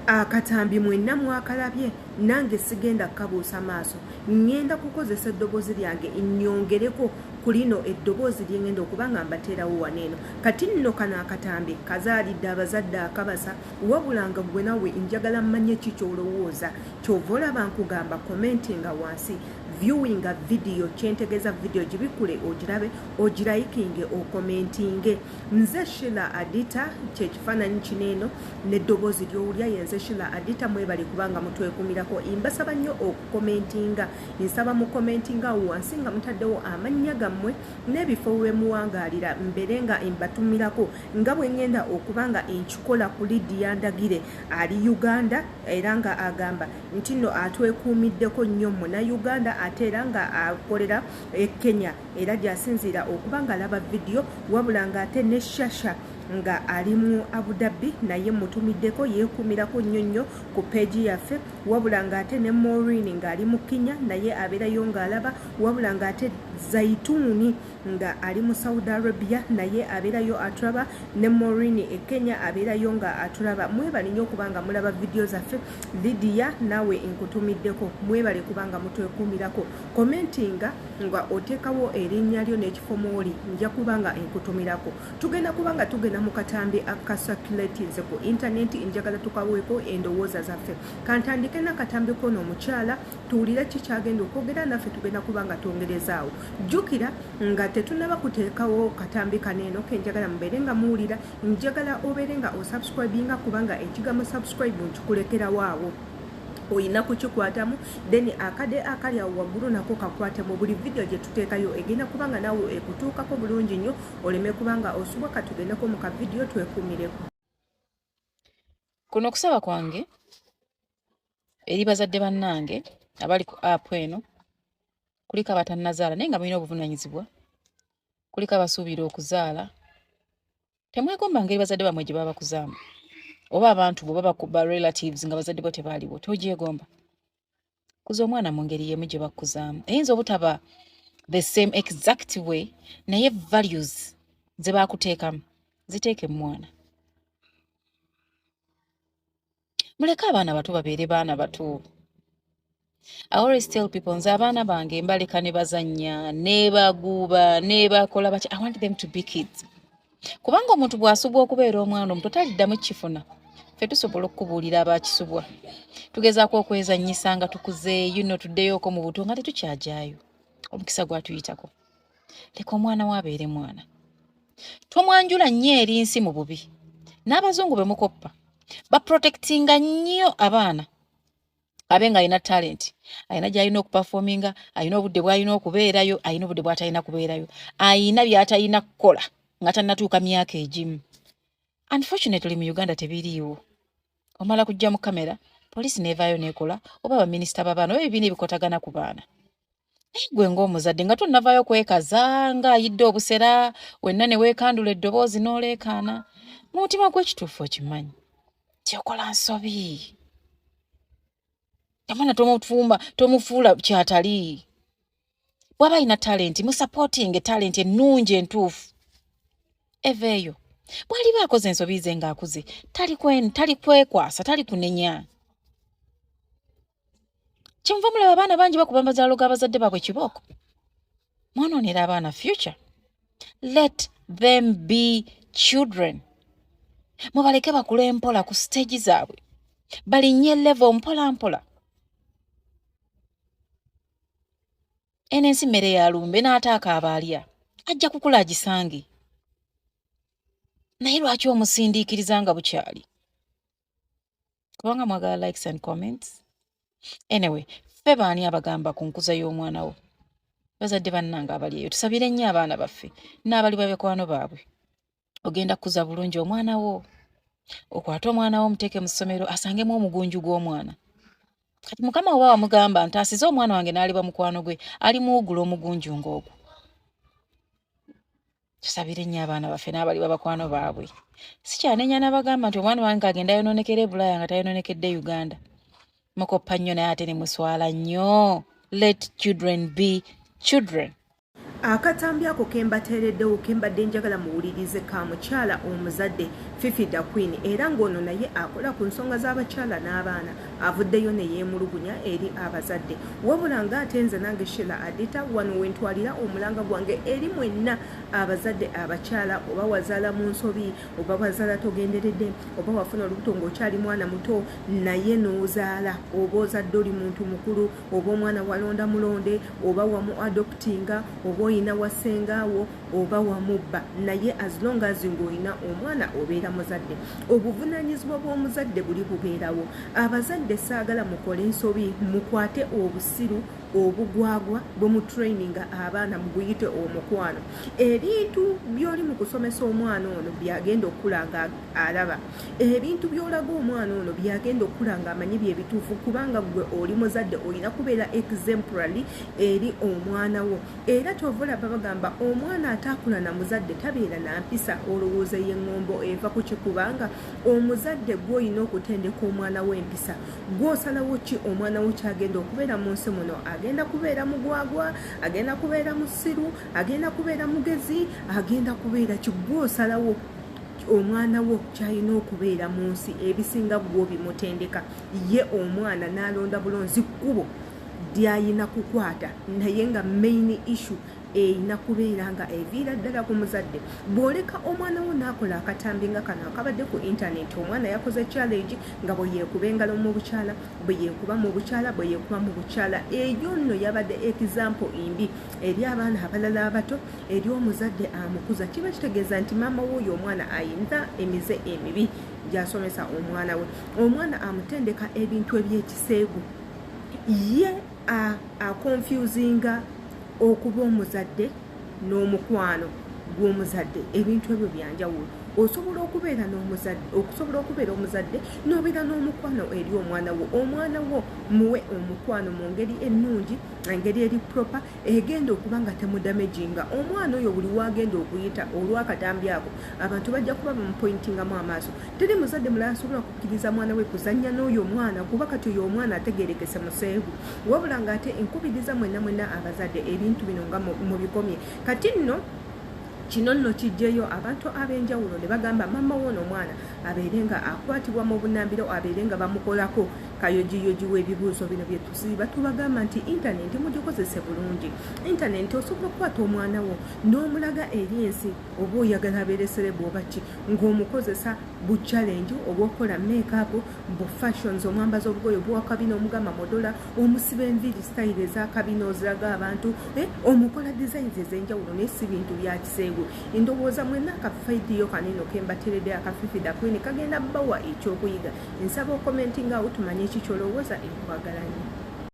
Akatambi mwenna mwakalabye, nange sigenda kukabuusa maaso. Ŋŋenda kukozesa eddoboozi lyange nnyongereko ku lino eddoboozi lye ŋŋenda okuba nga mbateerawo wano eno. Kati nno kano akatambi kazaalidde abazadde akabasa, wabula nga ggwe nawe njagala mmanye ki ky'olowooza. Ky'ova olaba nkugamba commentinga wansi, viewinga vidiyo, kyentegeeza vidiyo gibikule ogirabe, ogirayikinge, okomentinge. Nze Shila Adita, kyekifaananyi kino eno n'eddoboozi ly'owulya yenze Shila Adita. Mwebale kubanga mutwekumirako. Mbasaba nnyo okukomentinga, nsaba mukomentinga awo wansi nga mutaddewo amannya gammwe n'ebifo we muwangaalira, mbeere nga mbatumirako nga bwe ŋŋenda okuba nga nkikola ku Lydia Ndagire ali Uganda, era nga agamba nti nno atwekuumiddeko nnyo Munnayuganda ate era nga akolera e Kenya, era gy'asinziira okuba nga alaba vidiyo. Wabula ng'ate ne Shasha nga ali mu Abu Dhabi naye mutumiddeko, yeekuumirako nnyo nnyo ku peegi yaffe. Wabula ng'ate ne Maureen ng'ali mu Kenya naye abeerayo ng'alaba. Wabula ng'ate Zaituni nga ali mu Saudi Arabia naye abeerayo atulaba, ne Maureen e Kenya abeerayo nga atulaba. Mwebale nnyo okuba nga mulaba vidiyo zaffe. Lydia naawe nkutumiddeko, mwebale kubanga mutwekuumirako. Commentinga nga oteekawo erinnya lyo n'ekifo mw'oli, nja kuba nga nkutumirako. Tugenda kuba nga tugenda mu katambi akasaculatinze ku intaneti, njagala tukaweeko endowooza zaffe. Kantandike n'akatambi kono omukyala, tuwulire ki kyagenda okwogera naffe, tugenda kuba nga twongerezaawo. Jjukira nga tetunnaba kuteekawo katambi kano eno kenjagala mubeere nga muwulira, njagala obeere nga osubscribinga, kubanga ekigambo subscribe nkikulekerawo awo olina kukikwatamu, then akade akali awo waggulu nako kakwatemu. Buli vidiyo gye tuteekayo egenda kuba nga naawe ekutuukako bulungi nnyo, oleme kuba nga osubwa. Katugendeko mu kavidiyo twekuumireko. Kuno okusaba kwange eri bazadde bannange abali ku app eno, kuliko abatannazaala naye nga mulina obuvunaanyizibwa, kuliko abasuubira okuzaala. Temwegomba ngeri bazadde bammwe gye babakuzaamu, oba abantu bwe baba ba relatives nga bazadde bo tebaaliwo, togyegomba. Kuza omwana mu ngeri y'emu gye bakuzaamu. Eyinza obutaba the same exact way, naye values ze bakuteekamu ziteeke mu mwana. Muleke abaana bato babeere baana bato. I always tell people, nze abaana bange mbaleka ne bazannya, ne baguuba, ne bakola baki. I want them to be kids. Kubanga omuntu bw'asubwa okubeera omwana omuto taliddamu kifuna. Ffe tusobola okukubuulira abakisubwa. Tugezaako okwezannyisa nga tukuze, tuddeyooko mu buto nga tetukyajaayo. Omukisa gwatuyitako. Leka omwana wo abeere mwana. Tomwanjula nnyo eri nsi mu bubi. N'abazungu be mukoppa baprotectinga nnyo abaana. Abe nga alina talent, alina gy'alina okuperforminga, alina obudde bw'alina okubeerayo, alina obudde bw'atalina kubeerayo, alina by'atalina kukola nga tannatuuka myaka egimu. Unfortunately mu Uganda tebiriiwo. Omala kujja mu kamera, poliisi n'evaayo n'ekola, oba baminisita b'abaana oba ebibiina ebikwatagana ku baana. Naye ggwe ng'omuzadde nga tonnavaayo kwekaza ng'ayidde obusera, wenna ne weekandula eddoboozi n'oleekaana, mu mutima gw'ekituufu okimanyi nti okola nsobi. Omwana tomufuuma, tomufuula kyatali. Bw'aba alina talenti, musupporting talenti ennungi entuufu eveeyo. Bw'aliba akoze ensobi ze ng'akuze, tali kwekwasa, tali kunenya. Kyenva mulaba abaana bangi bakuba amazaalo g'abazadde baabwe kibooko. Mwonoonera abaana future. Let them be children. Mubaleke bakule mpola ku stage zaabwe, balinnye level mpola mpola. Eno ensi mmere ya lumbe, n'ataaka aba alya, ajja kukula agisange. Naye lwaki omusindiikiriza nga bukyali? Kubanga mwagala likes and comments. Anyway, ffe baani abagamba ku nkuza y'omwana wo? Bazadde bannange abali eyo, tusabire nnyo abaana baffe n'abali babekwano baabwe. Ogenda kukuza bulungi omwana wo, okwate omwana wo omuteeke mu ssomero asangemu omugunju gw'omwana. Kati mukama oba wamugamba nti asize omwana wange n'aliba mukwano gwe, alimuwugula omugunju ng'ogwo. Tusabire nnyo abaana baffe n'abali babakwano baabwe. Sikyanenya n'abagamba nti omwana wange agenda ayonoonekera e Bulaaya nga tayonoonekedde Uganda. Mukoppa nnyo naye ate ne muswala nnyo. Let children be children. Akatambi ako kembateereddewo kembadde njagala muwulirize ka mukyala omuzadde Fifi da Queen, era ng'ono naye akola ku nsonga z'abakyala n'abaana, avuddeyo ne yeemulugunya eri abazadde. Wabula ng'ate nze nange Sheila Adita wano wentwalira omulanga gwange eri mwenna abazadde abakyala, oba wazaala mu nsobi, oba wazaala togenderedde, oba wafuna olubuto ng'okyali mwana muto naye n'ozaala, oba ozadde oli muntu mukulu, oba omwana walonda mulonde, oba wamu adoptinga, oba oyina wasengaawo, oba wamubba, naye as long as ng'olina omwana obeera muzadde. Obuvunaanyizibwa bw'omuzadde buli bubeerawo. Abazadde saagala mukole ensobi, mukwate obusiru obugwagwa bwe mutraininga abaana muguyite omukwano. Ebintu by'oli mu kusomesa omwana ono byagenda okukula nga alaba, ebintu by'olaga omwana ono byagenda okukula nga amanyi byebituufu, kubanga gwe oli muzadde olina kubeera exemplary eri omwana wo. Era kyova olaba bagamba omwana ataakula na muzadde tabeera na mpisa. Olowooza y'eŋŋombo eva ku ki? Kubanga omuzadde gw'olina okutendeka omwana w'empisa, gw'osalawo ki omwana wo kyagenda okubeera mu nsi muno. Agenda kubeera mugwagwa, agenda kubeera musiru, agenda kubeera mugezi, agenda kubeera ki? Gw'osalawo omwana wo kyalina okubeera mu nsi. Ebisinga gw'obimutendeka, ye omwana n'alonda bulonzi kkubo lyayina kukwata, naye nga main issue erina kubeera nga eviira ddala ku muzadde. Bw'oleka omwana wo n'akola akatambi nga kano akabadde ku intaneti, omwana yakoze challenge nga bwe yeekuba engalo mu bukyala, bwe yeekuba mu bukyala, bwe yeekuba mu bukyala. Eyo nno yabadde example mbi eri abaana abalala abato, eri omuzadde amukuza. Kiba kitegeeza nti maama w'oyo omwana ayina emize emibi gy'asomesa omwana we. Omwana amutendeka ebintu ebyekiseegu, ye aconfusinga okuba omuzadde n'omukwano gw'omuzadde. Ebintu ebyo byanjawulo. Osobola okubeera n'omuzadde, okusobola okubeera omuzadde n'obeera n'omukwano eri omwana wo. Omwana wo muwe omukwano mu ngeri ennungi, engeri eri proper, egenda okuba nga temudamaginga omwana oyo. Buli wagenda okuyita olwakatambi ako, abantu bajja kuba bamupointingamu amaaso. Teri muzadde mulala asobola kukkiriza mwana we kuzannya n'oyo omwana, kuba kati oyo omwana ategerekese museegu. Wabula ng'ate nkubiriza mwenna mwenna abazadde, ebintu bino nga mubikomye. Kati nno kino nno kijjeyo abantu ab'enjawulo ne bagamba maama woono omwana abeere nga akwatibwa mu bunambiro, abeere nga bamukolako kayojiyoji w'ebibuuzo bino bye tusiiba tubagamba nti intaneti mugikozese bulungi. Intaneti osobola okukwata omwana wo n'omulaga eri ensi, oba oyagala abeere celeb oba ki, ng'omukozesa bu challenge oba okukola makeup, bu fashions, omwambaza obugoye obuwakabina, omugamba modola, omusiba enviiri style ezakabina oziraga abantu, omukola designs ez'enjawulo, naye si bintu bya kiseegu. Ndowooza mwenna akavidiyo kanino kembateredde aka Fifi da Queen kagenda bawa ekyokuyiga. Nsaba ocommentinga awo tumanye ekikyolowooza. Enkwagala nnyo.